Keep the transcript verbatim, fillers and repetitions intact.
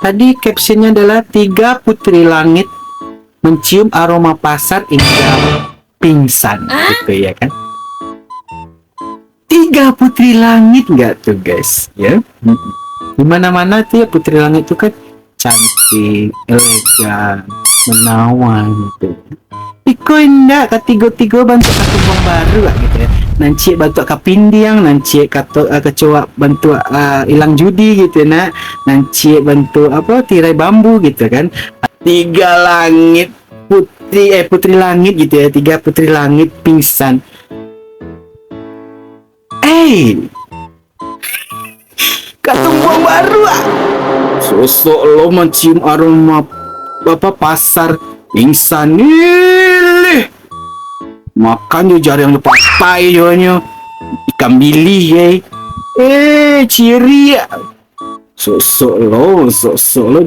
Tadi captionnya adalah tiga putri langit mencium aroma pasar hingga pingsan, gitu ya kan? Tiga putri langit nggak tuh, guys? Ya, di mana-mana tuh ya putri langit tuh kan cantik, elegan, menawan gitu. Iko indak, katigo-tigo bantuak katumbang baru lah gitu ya. Nan ciek bantuak kapindiang, nan ciek kato uh, kecoa bantuak uh, ilang judi gitu nak. Nan ciek bantuak apa, tirai bambu gitu kan. Tiga langit putri eh putri langit gitu ya, tiga putri langit pingsan. Eh, katumbang baru ah. Sosok lo mancium aroma apa pasar pingsan ilih. Makan jo jariang jo patai jo nyo. Ikan bilis eh. Eh, ciri ah. Sosok lo, sosok lo.